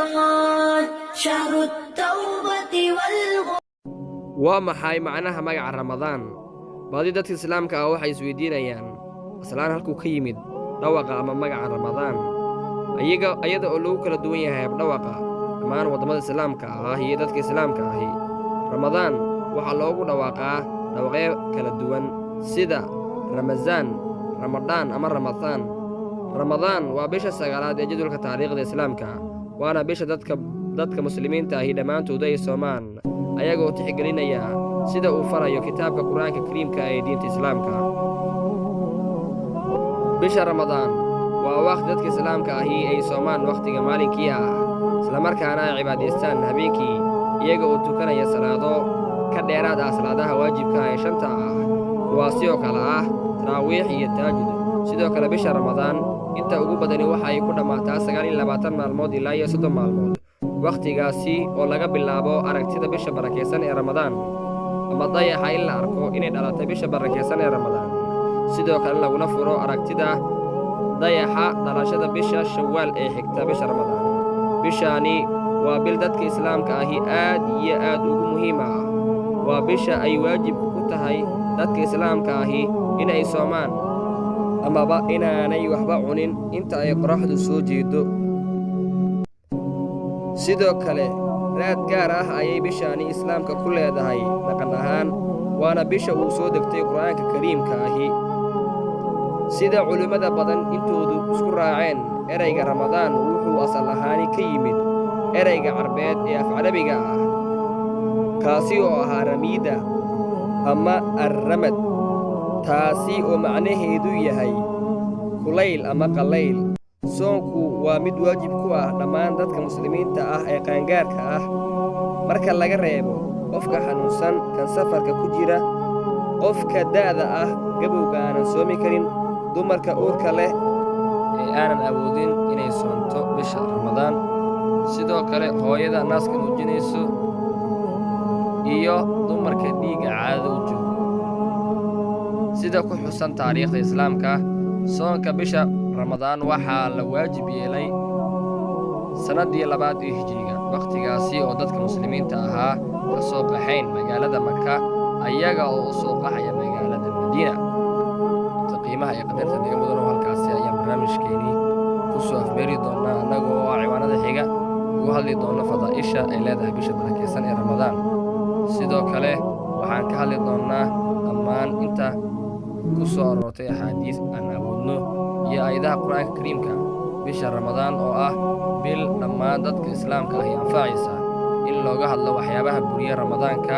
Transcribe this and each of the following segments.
رمضان شهر التوبة والغفران. Waa maxay macnaha magaca Ramadaan? Badi dadka Islaamka ah waxay isweydiinayaan aslaan halkuu ka yimid dhawaqa ama magaca Ramadaan, ayaga ayada oo lagu kala duwan yahay habdhawaqa dhammaan waddamada Islaamka ah iyo dadka Islaamka ahi. Ramadaan waxaa loogu dhawaaqaa dhawaqyo kala duwan, sida Ramazaan, Ramadaan ama Ramadaan. Ramadaan waa bisha 9aad ee jadwalka taariikhda Islaamka, waana bisha dadka Muslimiinta ahi dhammaantood ay soomaan, ayagoo tixgelinaya sida uu farayo kitaabka Qur-aanka Kariimka ee diinta Islaamka. Bisha Ramadaan waa wakhti dadka Islaamka ahi ay soomaan wakhtiga maalinkii ah, islamarkaana ay cibaadaystaan habeenkii, iyaga oo tukanaya salaado ka dheeraad ah salaadaha waajibka ah ee shanta ah, kuwaasi oo kale ah taraawiix iyo taajud. Sidoo kale, bisha Ramadaan inta ugu badani waxa ay ku dhammaataa 29 maalmood ilaa iyo 30 maalmood, wakhtigaasi oo laga bilaabo aragtida bisha barakaysan ee Ramadaan ama dayaxa in la arko inay dhalatay bisha barakaysan ee Ramadaan, sidoo kale laguna furo aragtida dayaxa dhalashada bisha Shawaal ee xigta bisha Ramadaan. Bishaani waa bil dadka Islaamka ahi aad iyo aad ugu muhiim ah. Waa bisha ay waajibku ku tahay dadka Islaamka ahi inay soomaan amaba inaanay waxba cunin inta ay qoraxdu soo jeedo. Sidoo kale, raad gaar ah ayay bishaani Islaamka ku leedahay dhaqan ahaan, waana bisha uu soo degtay Qur'aanka Kariimka ahi. Sida culimmada badan intoodu isku raaceen, ereyga Ramadaan wuxuu asal ahaani ka yimid ereyga Carbeed ee af Carabiga ah, kaasi oo ahaa ramiida ama arramad, taasi oo macnaheedu yahay kulayl ama qallayl. Soonku waa mid waajib ku ah dhammaan dadka Muslimiinta ah ee qaangaarka ah, marka laga reebo qofka xanuunsan, kan safarka ku jira, qofka da'da ah, gabowga aanan soomi karin, dumarka uurka leh ee aanan awoodin inay soonto bisha Ramadaan, sidoo kale hooyada naaska nuujinayso iyo dumarka dhiigga caadada u joogo. Sida ku xusan taariikhda Islaamka, soonka bisha Ramadaan waxaa la waajib yeelay sannaddii 2aad ee Hijiriga, wakhtigaasi oo dadka Muslimiinta ahaa ka soo qaxayn magaalada Maka, ayaga oo u soo qaxaya magaalada Madiina. Qiimaha iyo qadarta naga mudan oo halkaasi ayaan barnaamijkeenii ku soo afmeeri doonaa, annaga oo ah ciwaanada xiga ugu hadli doono fadaa'isha ay leedahay bisha barakaysan ee Ramadaan. Sidoo kale, waxaan ka hadli doonnaa dhammaan inta ku soo aroortay axaadiis aan awoodno iyo aayadaha Qur-aanka Kariimka. Bisha Ramadaan oo ah bil dhammaan dadka Islaamka ahi anfacaysa, in looga hadlo waxyaabaha buriya Ramadaanka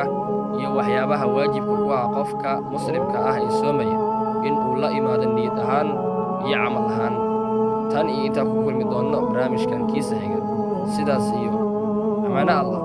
iyo waxyaabaha waajibka ku ah qofka Muslimka ah ee soomaya in uu la imaado niyad ahaan iyo camal ahaan. Tan iyo intaan ku kulmi doonno barnaamijkan kiisa xiga, sidaas iyo ammaano Allah.